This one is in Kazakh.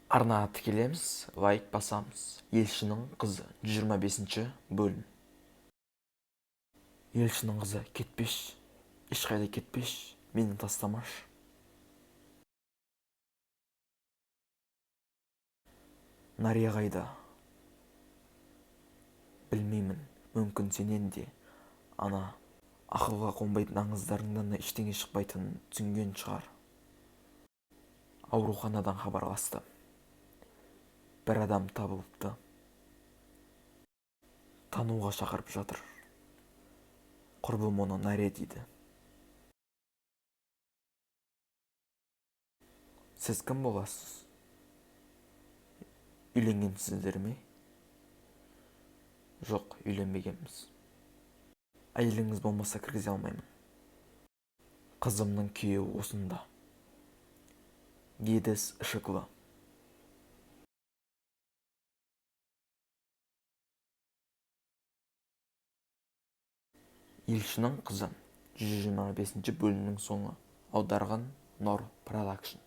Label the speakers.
Speaker 1: Арнаға тіркелеміз, лайк басамыз. Елшінің қызы, 125 бөлім. Елшінің қызы, кетпеш, ешқайда кетпеш, мені тастамаш. Нария қайда? Білмеймін, мүмкін сенен де. Ана, ақылға қонбайтын аңыздарыңнан ештеңе шықпайтынын түсінген шығар. Ауруханадан хабарласты. Бір адам табылыпты. Тануға шақырып жатыр. Құрбым оны Наре дейді. Сіз кім боласыз? Үйленгенсіздер ме? Жоқ, үйленбегенбіз. Әйеліңіз болмаса кіргізе алмаймын. Қызымның күйеуі осында. Гедес Ышыклы. Елшінің қызы, 125 бөлімнің соңы. Аударған Нор Продакшн.